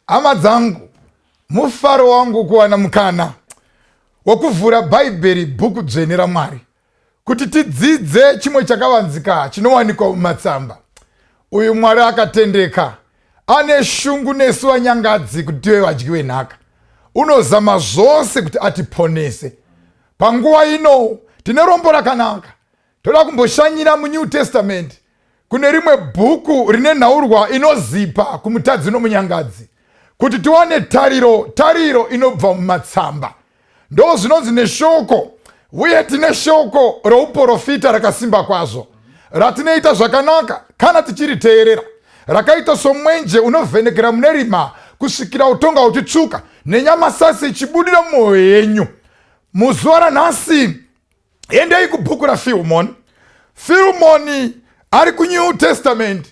Hama dzangu, mufaro wangu kuwana mukana wokuvhura Bhaibheri, bhuku dzvene raMwari, kuti tidzidze chimwe chakavanzika chinowanikwa mumatsamba. Uyu Mwari akatendeka, ane shungu nesu vanyangadzi kuti tive vadyi venhaka. Unozama zvose kuti atiponese. Panguva ino tine rombo rakanaka. Toda kumboshanyira muNew Testament kune rimwe bhuku rine nhaurwa inozipa kumutadzi nomunyangadzi kuti tiwane tariro, tariro inobva mumatsamba. Ndo zvinonzi neshoko, uye tine shoko rouprofita rakasimba kwazvo ratinoita zvakanaka kana tichiriteerera, rakaita somwenje unovhenekera mune rima kusvikira utonga huchitsvuka nenyamasasi ichibudira mumwoyo yenyu. Muzuva ranhasi endei kubhuku raFilmon. Filmoni ari kuNew Testament.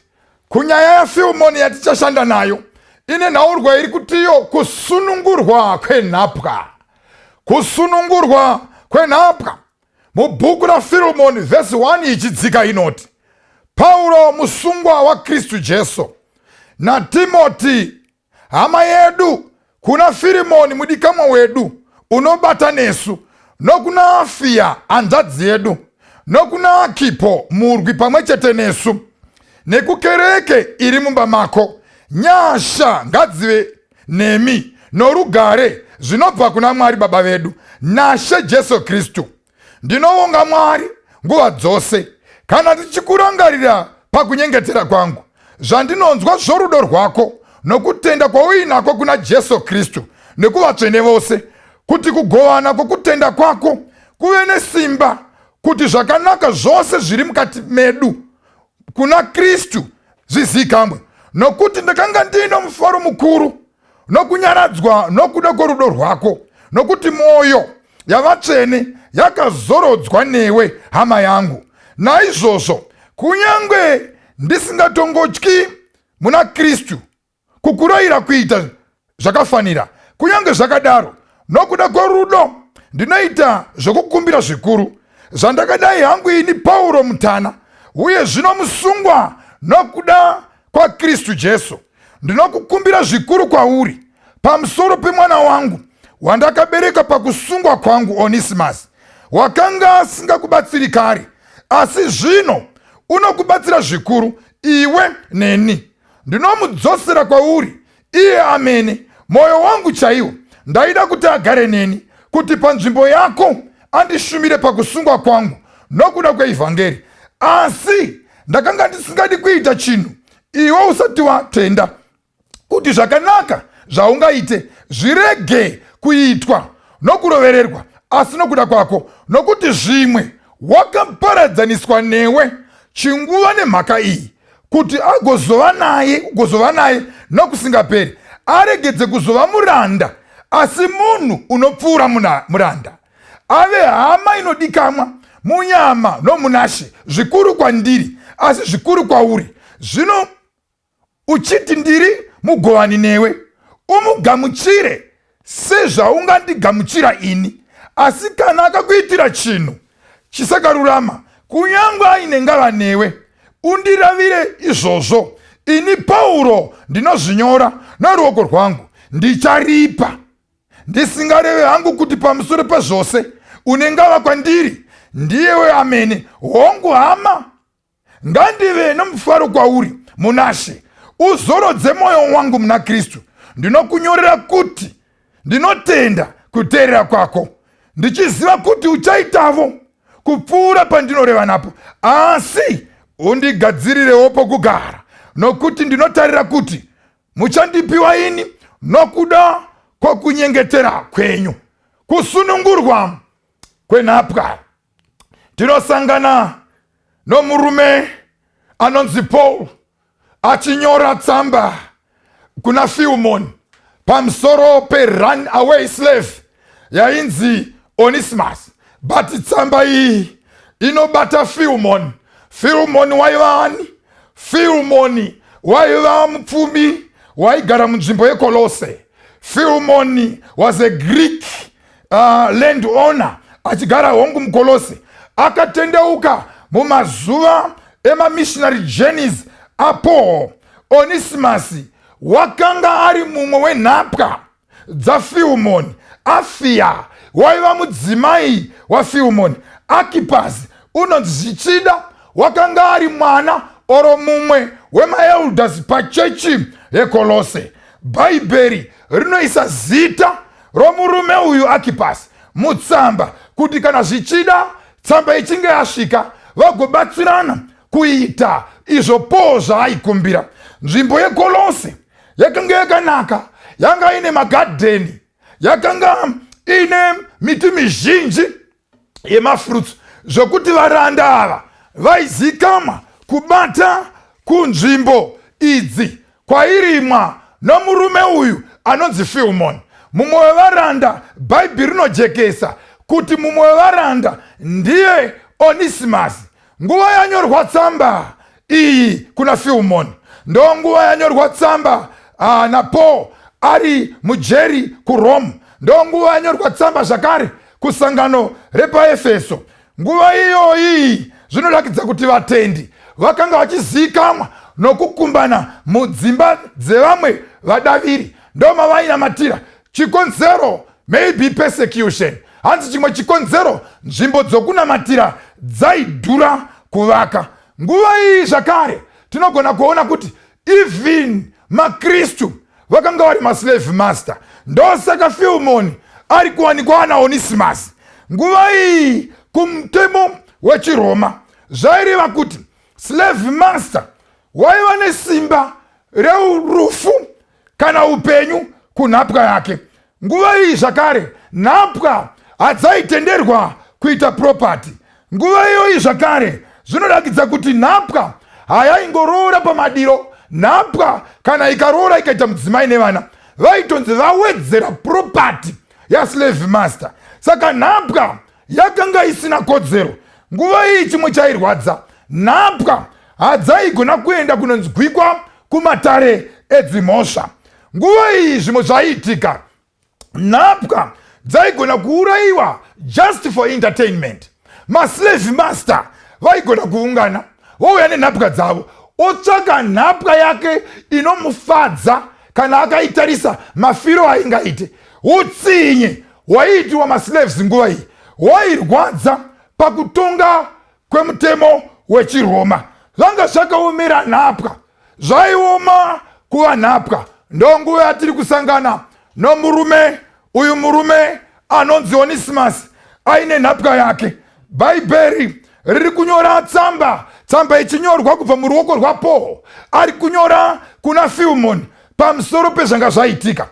Kunyaya yaFilmoni yatichashanda nayo ine nhaurwa iri kutiyo kusunungurwa kwenhapwa, kusunungurwa kwenhapwa. Mubhuku raFilmoni vhesi 1 ichidzika inoti, Pauro musungwa waKristu Jesu naTimoti hama yedu, kuna Firimoni mudikamwa wedu unobata nesu, nokuna Afiya hanzvadzi yedu, nokuna Akipo murwi pamwe chete nesu, nekukereke iri mumba mako, nyasha ngadzive nemi norugare zvinobva kuna Mwari Baba vedu naShe Jesu Kristu. Ndinovonga Mwari nguva dzose kana ndichikurangarira pakunyengetera kwangu, zvandinonzwa zvorudo rwako nokutenda kwauinako kuna Jesu Kristu nekuvatsvene vose, kuti kugovana kwokutenda kwako kuve nesimba, kuti zvakanaka zvose zviri mukati medu kuna Kristu zvizikamwe. Nokuti ndakanga ndino mufaro mukuru nokunyaradzwa nokuda kworudo rwako, nokuti mwoyo yavatsvene yakazorodzwa newe, hama yangu. Naizvozvo kunyange ndisingatongotyi muna Kristu kukurayira kuita zvakafanira, kunyange zvakadaro nokuda kworudo ndinoita zvokukumbira zvikuru, zvandakadai hangu ini Pauro mutana, uye zvino musungwa nokuda kwaKristu Jesu. Ndinokukumbira zvikuru kwauri pamusoro pemwana wangu wandakabereka pakusungwa kwangu, Onisimasi, wakanga asingakubatsiri kare, asi zvino unokubatsira zvikuru iwe neni. Ndinomudzosera kwauri iye amene, mwoyo wangu chaiwo. Ndaida kuti agare neni, kuti panzvimbo yako andishumire pakusungwa kwangu nokuda kweivhangeri. Asi ndakanga ndisingadi kuita chinhu iwe usati watenda, kuti zvakanaka zvaungaite zvirege kuitwa nokurovererwa, asi nokuda kwako, nokuti zvimwe wakaparadzaniswa newe chinguva nemhaka iyi, kuti agozova naye, ugozova naye nokusingaperi, aregedze kuzova muranda, asi munhu unopfuura muranda, ave hama inodikamwa munyama nomunaShe, zvikuru kwandiri, asi zvikuru kwauri zvino uchiti ndiri mugovani newe, umugamuchire sezvaungandigamuchira ini. Asi kana akakuitira chinhu chisakarurama, kunyange aine ngava newe, undiravire izvozvo. Ini Pauro ndinozvinyora noruoko rwangu, ndicharipa, ndisingareve hangu kuti pamusoro pezvose une ngava kwandiri ndiyewe amene. Hongu, hama, ngandive nomufaro kwauri munaShe, uzorodze mwoyo wangu muna Kristu. Ndinokunyorera kuti ndinotenda kuteerera kwako, ndichiziva kuti uchaitavo kupfuura pandinoreva napo. Asi undigadzirirewo pokugara, nokuti ndinotarira kuti muchandipiwa ini nokuda kwokunyengetera kwenyu. Kusunungurwa kwenhapwa. Tinosangana nomurume anonzi Paul achinyora tsamba kuna Filmon pamusoro perun away slave yainzi Onesimus. But tsamba iyi inobata Filmon. Filmon waiva ani? Filmoni waiva mupfumi waigara munzvimbo yeKolose. Filmoni was a Greek land owner achigara hongu muKolose. Akatendeuka mumazuva emamissionary journeys aPaul. Onesimus wakanga ari mumwe wenhapwa dzaFirimoni. Afiya waiva mudzimai waFirimoni. Akipasi unonzi zvichida wakanga ari mwana oro mumwe wemaelders pachechi yeKolose. Bhaibheri rinoisa zita romurume uyu Akipasi mutsamba kuti kana zvichida tsamba ichinge yasvika vagobatsirana kuita izvo Paul zvaaikumbira. Nzvimbo yeKolose yakanga yakanaka, yanga ine magadheni, yakanga ine miti mizhinji yemafruits, zvokuti varanda ava vaizikamwa kubata kunzvimbo idzi kwairimwa nomurume uyu anonzi Filmon. Mumwe wevaranda, Bhaibheri rinojekesa kuti mumwe wevaranda ndiye Onisimasi. Nguva yanyorwa tsamba iyi kuna Filmon ndo nguva yanyorwa tsamba naPaul ari mujeri kuRome, ndo nguva yanyorwa tsamba zvakare kusangano repaEfeso. Nguva iyoyi zvinoratidza kuti vatendi vakanga vachizikamwa nokukumbana mudzimba dzevamwe vadaviri, ndo mavainamatira. Chikonzero maybe persecution. Hanzi chimwe chikonzero, nzvimbo dzokunamatira dzaidhura kuvaka. Nguva iyi zvakare tinogona kuona kuti even maKristu vakanga vari maslave master, ndosaka Filmoni ari kuwanikwa ana Onisimas. Nguva iyi kumutemo wechiRoma zvaireva kuti slave master waiva nesimba reurufu kana upenyu kunhapwa yake. Nguva iyi zvakare nhapwa hadzaitenderwa kuita property. Nguva iyoyi zvakare zvinoratidza kuti nhapwa hayaingoroora pamadiro. Nhapwa kana ikaroora ikaita mudzimai nevana, vaitonzi vawedzera property yaslave master. Saka nhapwa yakanga isina kodzero. Nguva iyi chimwe chairwadza, nhapwa hadzaigona kuenda kunonzwikwa kumatare edzimhosva. Nguva iyi zvimwe zvaiitika, nhapwa dzaigona kuurayiwa just for entertainment. Maslave master vaigona kuungana vouya nenhapwa dzavo, otsvaka nhapwa yake inomufadza kana akaitarisa mafiro aingaite. Utsinye hwaiitiwa maslaves nguva iyi hwairwadza pakutonga kwemutemo wechiRoma. Zvanga zvakaomera nhapwa, zvaioma kuva nhapwa. Ndo nguva yatiri kusangana nomurume uyu, murume anonzi Onisimas aine nhapwa yake. Bhaibheri riri kunyora tsamba, tsamba ichinyorwa kubva muruoko rwaPaul ari kunyora kuna Filmon pamusoro pezvanga zvaitika.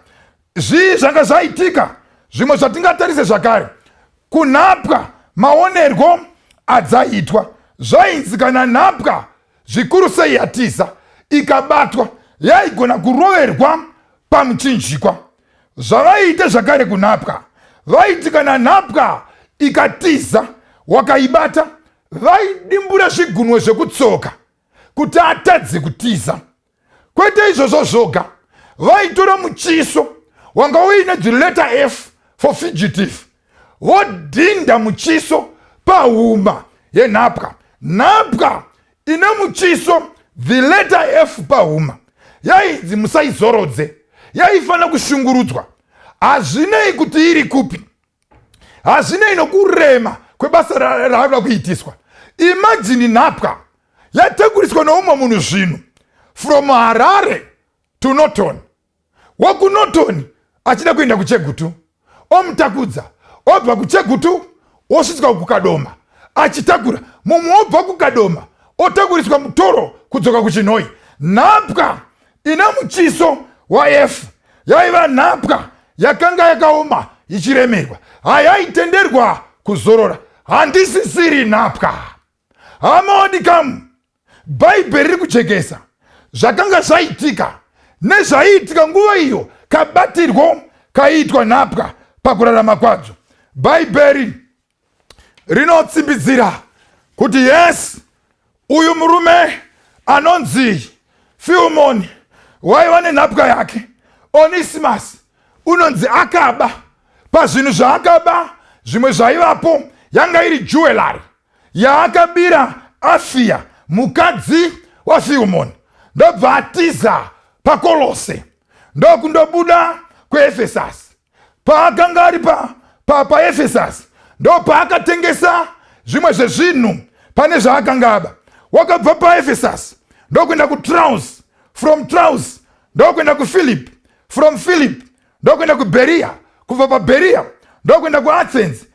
Zvii zvanga zvaitika? Zvimwe zvatingatarise zvakare kunhapwa, maonerwo adzaitwa. Zvainzi kana nhapwa zvikuru sei yatiza ikabatwa, yaigona kuroverwa pamuchinjikwa. Zvavaiita zvakare kunhapwa, vaiti kana nhapwa ikatiza wakaibata, vaidimbura zvigunwe zvekutsoka kuti atadze kutiza. Kwete izvozvo zvoga, vaitora muchiso wanga uine the letter F for fugitive, vodhinda muchiso pahuma yenhapwa. Nhapwa ine muchiso the letter F pahuma yainzi musaizorodze, yaifanira kushungurudzwa. Hazvinei kuti iri kupi, hazvinei nokurema kwebasa raada kuitiswa. Imagine nhapwa yatakuriswa noumwe munhu zvinhu from Harare to Norton, wekuNorton achida kuenda kuChegutu, omutakudza, obva kuChegutu osvitswa kuKadoma achitakura mumwe, obva kuKadoma otakuriswa mutoro kudzoka kuChinhoi. Nhapwa ine muchiso waF yaiva nhapwa yakanga yakaoma, ichiremerwa, hayaitenderwa kuzorora. Handisisiri nhapwa, hama wadikamu. Bhaibheri riri kujekesa zvakanga zvaitika nezvaiitika nguva iyo, kabatirwo kaiitwa nhapwa pakurarama kwadzo. Bhaibheri rinotsimbidzira kuti yes, uyu murume anonzi Filmoni waiva nenhapwa yake Onisimas. Unonzi akaba. Pazvinhu zvaakaba, zvimwe zvaivapo yanga iri jewelry yaakabira Afia, mukadzi waFilmoni, ndobva atiza. paKolose ndokundobuda kuEfesasi. Paakanga ari paEfesasi pa, pa ndopaakatengesa zvimwe zvezvinhu pane zvaakanga aba. Wakabva paEfesasi ndokuenda kuTraus, from Traus ndokuenda kuPhilip, from Philip ndokuenda kuBeria, kubva paBeria ndokuenda kuAthens,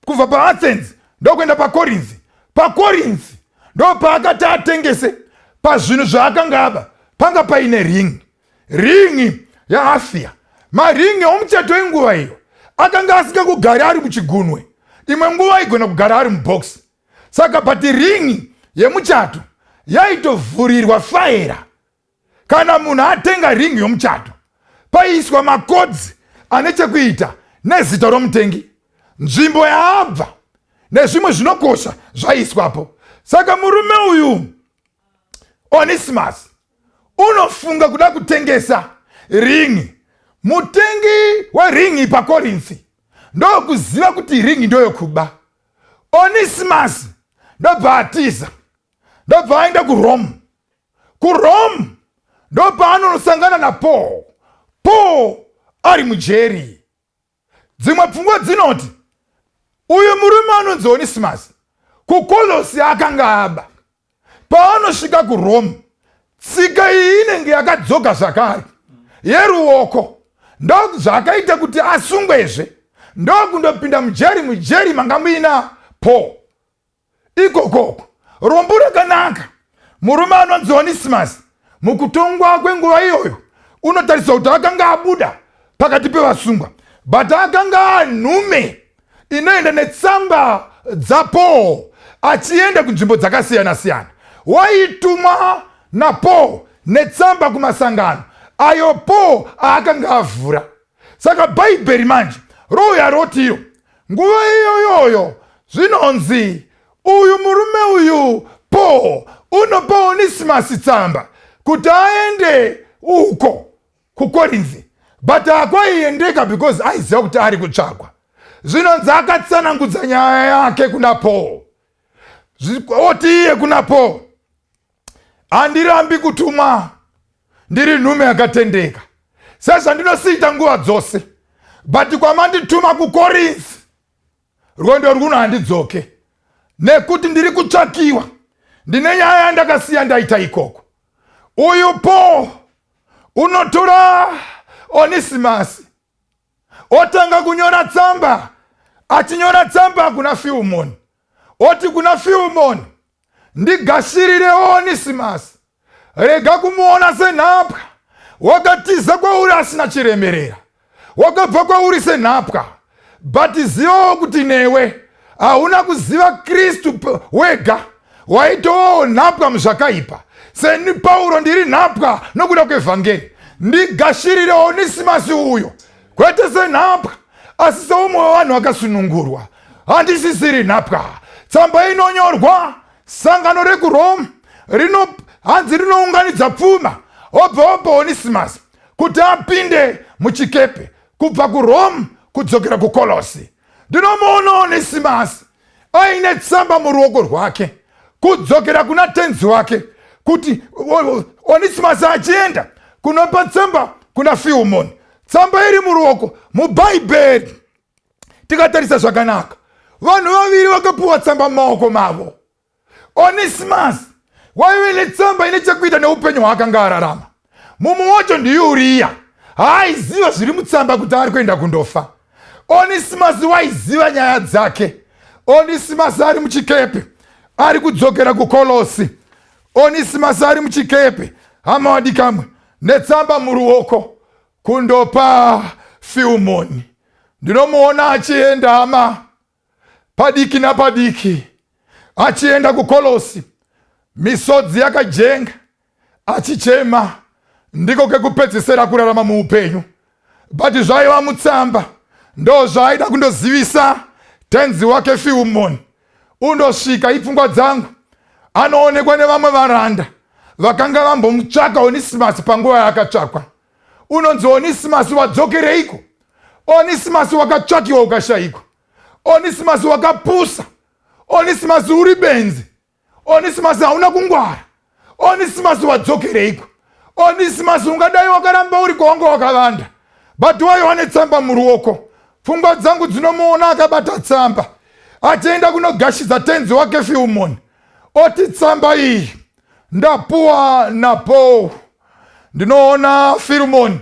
kubva paAthens ndokuenda paKorinzi. PaKorinzi ndopaakati atengese pazvinhu zvaakanga aba, panga paine ringi, ringi yaAfia. Maringi omuchato enguva iyo akanga asingangogari ari muchigunwe, imwe nguva aigona kugara ari mubhokisi. Saka but ringi yemuchato yaitovhurirwa faera. Kana munhu atenga ringi yomuchato, paiiswa makodzi ane chekuita nezita romutengi, nzvimbo yaabva nezvimwe zvinokosha zvaiiswapo. Saka murume uyu Onisimus unofunga kuda kutengesa ringi. Mutengi weringi paKorinzi ndokuziva kuti ringi ndoyokuba. Onisimus ndobva atiza, ndobva aenda kuRome. KuRome ndopaanonosangana naPaul. Paul ari mujeri. Dzimwe pfungwa dzinoti uyu murume anonzi Onisimus kuKolosi akanga aba. Paanosvika kuRome, tsika iyi inenge yakadzoka zvakare yeruoko, ndozvakaita kuti asungwezve ndokundopinda mujeri. Mujeri manga muina Paul ikokoko. Rombo rakanaka, murume anonzi Onisimus mukutongwa kwenguva iyoyo unotarisa kuti akanga abuda pakati pevasungwa, but akanga anhume inoenda netsamba dzaPaul achienda kunzvimbo dzakasiyana-siyana. Waitumwa naPaul netsamba kumasangano ayo Paul aakanga avhura. Saka Bhaibheri manje rouya roti iyo nguva iyoyoyo zvinonzi uyu murume uyu Paul unopa Onisimasi tsamba kuti aende uko kuKorinzi, but hakwaiendeka because aiziva kuti ari kutsvagwa. Zvinonzi akatsanangudza nyaya yake kuna Paul, oti iye kuna Paul, handirambi kutumwa, ndiri nhume yakatendeka sezvandinosiita nguva dzose, but kwamandituma kuKorinzi rwendo rwuno handidzoke nekuti ndiri kutsvakiwa, ndine nyaya yandakasiya ndaita ikoko. Uyu Paul unotora Onisimasi otanga kunyora tsamba, achinyora tsamba kuna Filimoni, oti kuna Filimoni, ndigashirire Onisimasi, rega kumuona senhapwa, wakatiza kwauri asina chiremerera, wakabva kwauri senhapwa, but zivawo kuti newe hauna kuziva Kristu wega, waitovawo nhapwa muzvakaipa. Seni Pauro ndiri nhapwa nokuda kwevhangeri, ndigashirire Onisimasi uyo, kwete senhapwa asi seumwe wevanhu vakasunungurwa. Handisisiri nhapwa. Tsamba inonyorwa sangano rekuRome rino hanzi rinounganidza pfuma, obva opa Onisimasi kuti apinde muchikepe kubva kuRome kudzokera kuKolosi. Ndinomuona Onisimasi aine tsamba muruoko rwake kudzokera kuna tenzi wake, kuti Onisimasi achienda kunopa tsamba kuna Filimoni, tsamba iri muruoko. MuBhaibheri tikatarisa zvakanaka, vanhu vaviri vakapiwa tsamba mumaoko mavo. Onisimus waive netsamba ine chekuita neupenyu hwaakanga ararama. Mumwe wacho ndiUriya, haaiziva zviri mutsamba kuti ari kuenda kundofa. Onisimus waiziva nyaya dzake. Onisimus ari muchikepe ari kudzokera kuKolosi. Onisimus ari muchikepe, hama wadikamwe, netsamba muruoko kundopa Filimoni. Ndinomuona achienda, hama, padiki napadiki achienda kuKolosi, misodzi yakajenga, achichema. Ndiko kekupedzisera kurarama muupenyu, but zvaiva mutsamba ndo zvaaida kundozivisa tenzi wake Filimoni. Undosvika, ipfungwa dzangu, anoonekwa nevamwe varanda vakanga vambomutsvaka Onisimasi panguva yaakatsvakwa. Unonzi Onisimasi wadzokereiko? Onisimasi wakatsvakiwa ukashayikwa. Onisimasi wakapusa. Onisimasi uri benzi. Onisimasi hauna kungwara. Onisimasi wadzokereiko? Onisimas, ungadai wakaramba uri kwawanga wakavanda, but waiwa netsamba muruoko. Pfungwa dzangu dzinomuona akabata tsamba achienda kunogashidza tenzi wake Filimoni, oti, "Tsamba iyi ndapuwa naPaul." Ndinoona Filimoni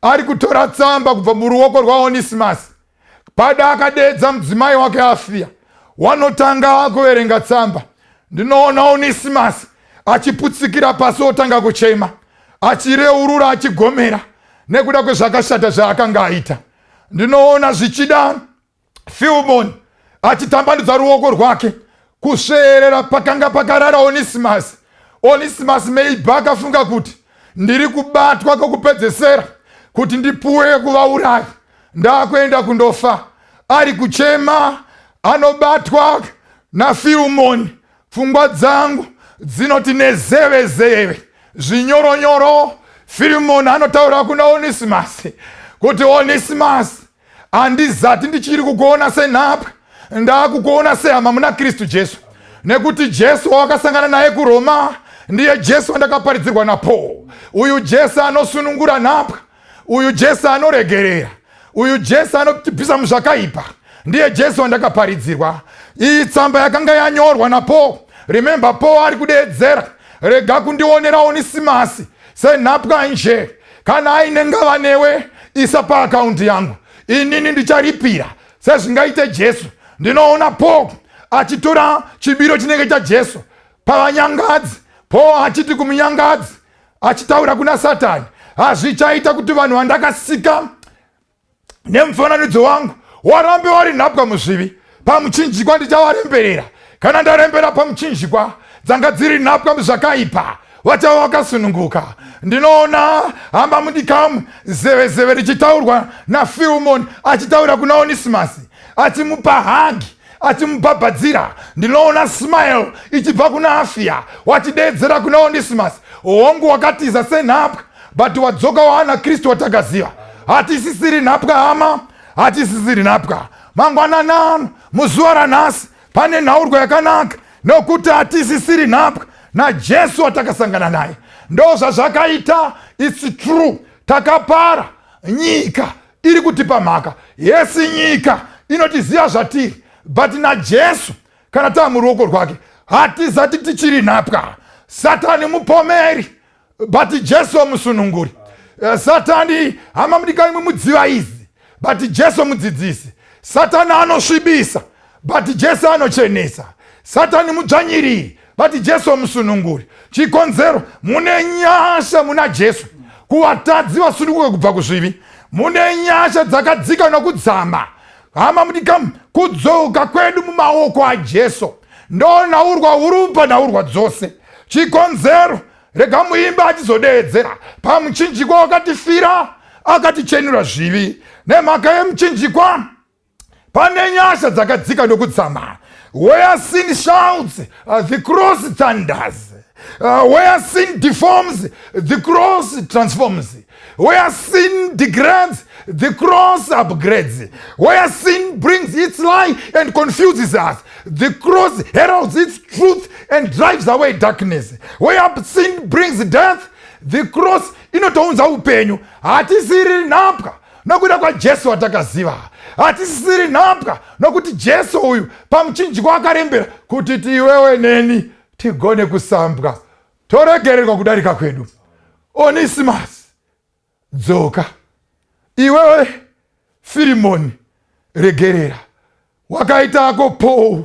ari kutora tsamba kubva muruoko rwaOnisimas. Pada akadeedza mudzimai wake Afia, wanotanga kuverenga tsamba. Ndinoona Onisimas achiputsikira pasi, otanga kuchema, achireurura, achigomera nekuda kwezvakashata zvaakanga aita. Ndinoona zvichida Filimoni achitambanudza ruoko rwake kusveerera pakanga pakarara Onisimas. Onisimas maybe akafunga kuti, "Ndiri kubatwa kwekupedzesera kuti ndipuwe kuvaurayi, ndakuenda kundofa." Ari kuchema, anobatwa naFilimoni. Pfungwa dzangu dzinoti nezeve zeve, zvinyoronyoro, Filimoni anotaura kuna Onisimas kuti, "Onisimas, handizati ndichiri kukuona senhapwa, ndaakukuona sehama muna Kristu Jesu, nekuti Jesu wawakasangana naye kuRoma ndiye Jesu wandakaparidzirwa naPaul. Uyu Jesu anosunungura nhapwa, uyu Jesu anoregerera, uyu Jesu anotibvisa muzvakaipa, ndiye Jesu wandakaparidzirwa." Iyi tsamba yakanga yanyorwa naPaul. Remember, Paul ari kudeedzera, "Rega kundionera Onisimasi senhapwa nje. Kana aine ngava newe, isa paakaunti yangu, inini ndicharipira sezvingaite Jesu." Ndinoona Paul achitora chibiro chinenge chaJesu pavanyangadzi. Paul achiti kumunyangadzi, achitaura kuna Satani, "Hazvichaita kuti vanhu vandakasika nemufananidzo wangu warambe wari nhapwa muzvivi. Pamuchinjikwa ndichavaremberera. Kana ndarembera pamuchinjikwa, dzanga dziri nhapwa muzvakaipa vachava vakasununguka." Ndinoona, hama mudikamu, zevezeve richitaurwa naFilimoni achitaura kuna Onisimasi, achimupa hug, achimubhabhadzira. Ndinoona smile ichibva kuna Afia, wachideedzera kuna Onisimas, "Hongu, wakatiza senhapwa, but wadzoka waana Kristu watakaziva. Hatisisiri nhapwa, hama, hatisisiri nhapwa." Mangwananano, muzuva ranhasi pane nhaurwa yakanaka, nokuti hatisisiri nhapwa naJesu watakasangana naye. Ndo zvazvakaita. It's true, takapara. Nyika iri kutipa mhaka. Yes, nyika inotiziva zvatiri, but naJesu, kana taa muruoko rwake, hatizati tichiri nhapwa. Satani mupomeri, but Jesu musununguri. Satani, hama mudikani, mudzivaizi, but Jesu mudzidzisi. Satani anosvibisa, but Jesu anochenesa. Satani mudzvanyiriri, but Jesu musununguri. Chikonzero, mune nyasha muna Jesu kuvatadzi vasununguke kubva kuzvivi. Mune nyasha dzakadzika nokudzama. Hama mudikamu, kudzoka kwedu mumaoko aJesu ndo nhaurwa huru panhaurwa dzose. Chikonzero, rega muimba achizodeedzera, pamuchinjikwa wakatifira, akatichenura zvivi. Nemhaka yemuchinjikwa pane nyasha dzakadzika nokudzama. Where sin shouts, the cross thunders. Where sin deforms, the cross transforms. Where sin degrades, the cross upgrades. Where sin brings its lie and confuses us, the cross heralds its truth and drives away darkness. Where sin brings death, the cross inotounza upenyu. Hatisiri nhapwa nokuda kwaJesu watakaziva. Hatisisiri nhapwa nokuti Jesu uyu pamuchinjikwa akarembera kuti tiwewe neni tigone kusambwa, toregererwa kudarika kwedu. Onisimas, dzoka. Iwewe Firimoni, regerera. Wakaitako Paul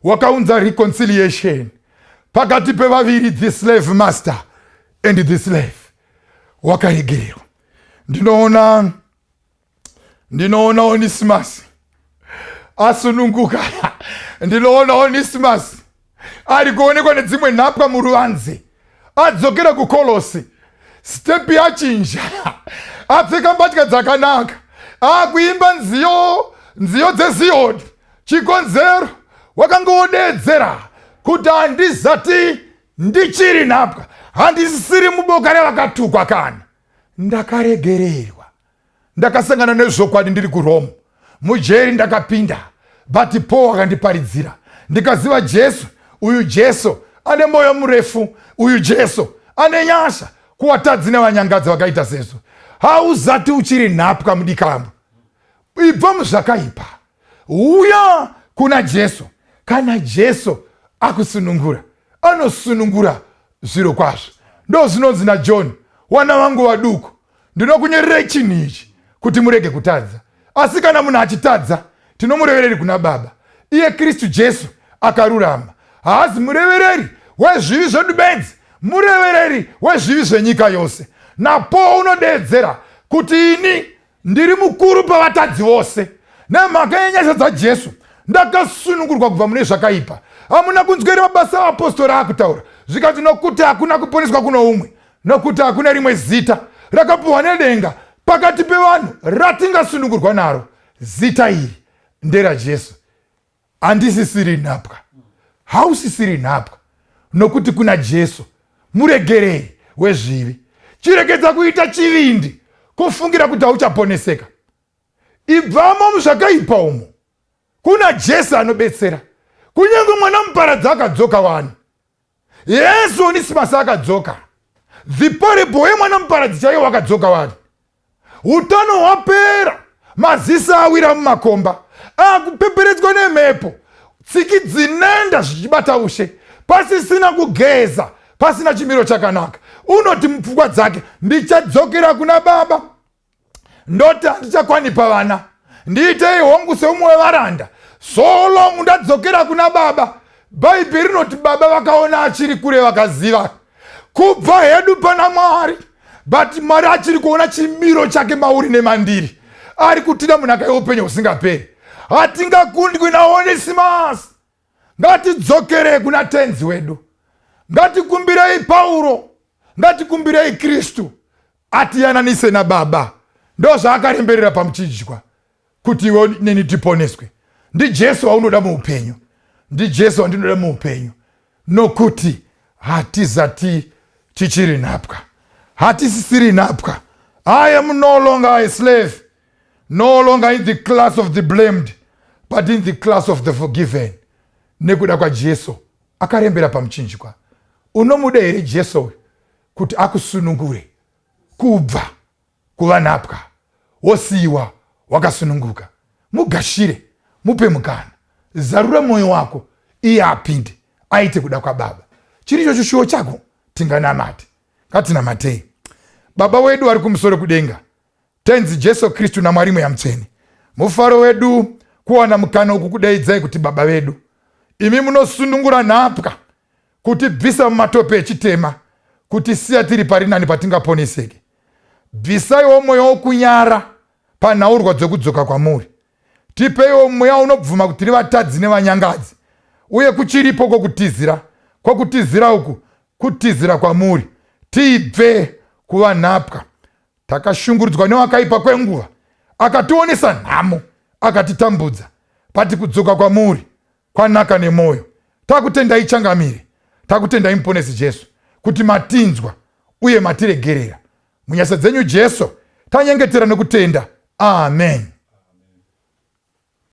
wakaunza reconciliation pakati pevaviri, the slave master and the slave, wakaregererwa. Ndinoona Onisimas asununguka. Ndinoona Onisimas ari kuonekwa nedzimwe nhapwa muruvanze, adzokera kuKolosi, step yachinja, apfeka mbatya dzakanaka, akuimba nziyo dzeZiyoni. Chikonzero, wakanga wodedzera kuti, "Handizati ndichiri nhapwa, handisisiri muboka revakatukwa kana. Ndakaregererwa. Ndakasangana nezvokwadi ndiri kuRome mujeri. Ndakapinda, but Paul akandiparidzira, ndikaziva Jesu. Uyu Jesu ane mwoyo murefu, uyu Jesu ane nyasha." Kuvatadzi nevanyangadzi vakaita sesu. Hauzati uchiri nhapwa mudikambo. Ibva muzvakaipa. Uya kuna Jesu. Kana Jesu akusunungura, anosunungura zviro kwazvo. Ndozvinonzi naJohn, wana vangu vaduku, ndinokunyorerei chinhu ichi kuti murege kutadza. Asi kana munhu achitadza, tinomurevereri kuna Baba, iye Kristu Jesu akarurama. Haazi murevereri wezvivi zvedu bedzi, murevereri wezvivi zvenyika yose. NaPaul unodeedzera kuti ini ndiri mukuru pavatadzi vose. Nemhaka yenyasha dzaJesu ndakasunungurwa kubva mune zvakaipa. Hamuna kunzwa here mabasa avapostori akutaura zvikanzi, nokuti hakuna kuponeswa kuno umwe, nokuti hakuna rimwe zita rakapiwa nedenga pakati pevanhu ratingasunungurwa naro. Zita iri nderaJesu. Handisisiri nhapwa, hausisiri nhapwa, nokuti kuna Jesu muregereri wezvivi. Chiregedza kuita chivindi kufungira kuti hauchaponeseka. Ibvamo muzvakaipa umo. Kuna Jesu anobetsera. Kunyange mwana muparadzi akadzoka wani. Yesu Onisimus akadzoka. The parable yemwana muparadzi chaiye wakadzoka wani. Utano hwapera, maziso awira mumakomba, akupeperetswa nemhepo, tsiki dzinenda zvichibata ushe, pasisina kugeza, pasina chimiro chakanaka. Unoti mupfungwa dzake, ndichadzokera kuna baba, ndoti handichakwani pavana, ndiitei hongu seumwe wevaranda. So long ndadzokera kuna baba. Bhaibheri rinoti baba vakaona achiri kure vakaziva kubva hedu pana Mwari, but Mwari achiri kuona chimiro chake mauri nemandiri. Ari kutida munhaka yeupenyu husingaperi. Hatingakundwi naOnesimus. Ngatidzokere kuna Tenzi wedu. Ngatikumbirei Pauro, ngatikumbirei Kristu atiyananise naBaba. Ndozvaakaremberera pamuchinjikwa kuti iwe neni tiponeswe. NdiJesu waunoda muupenyu, ndiJesu wandinoda muupenyu, nokuti hatizati tichiri nhapwa, hatisisiri nhapwa. I am no longer a slave, no longer in the class of the blamed, but in the class of the forgiven. Nekuda kwaJesu akarembera pamuchinjikwa. Unomuda here Jesu uyu kuti akusunungure kubva kuva nhapwa, wosiyiwa wakasununguka? Mugashire, mupe mukana, zarura mwoyo wako iye apinde aite kuda kwaBaba. Chiricho chishuwo chako, tinganamate. Ngatinamatei. Baba wedu vari kumusoro kudenga, Tenzi Jesu Kristu naMwari Mweya Mutsvene, mufaro wedu kuwana mukana wokukudaidzai kuti Baba vedu. Imi munosunungura nhapwa, kutibvisa mumatope echitema, kutisiya tiri parinani patingaponeseke. Bvisaiwo mweya wokunyara panhaurwa dzokudzoka kwamuri. Tipeiwo mweya unobvuma kuti tiri vatadzi nevanyangadzi, uye kuchiripo kwokutizira. Kwokutizira uku kutizira kwamuri, tibve kuva nhapwa. Takashungurudzwa newakaipa kwenguva, akationesa nhamo, akatitambudza, but kudzoka kwamuri kwanaka nemwoyo. Takutendai Changamire, takutendai Muponesi Jesu kuti matinzwa uye matiregerera. Munyasha dzenyu Jesu tanyengetera nokutenda. Amen.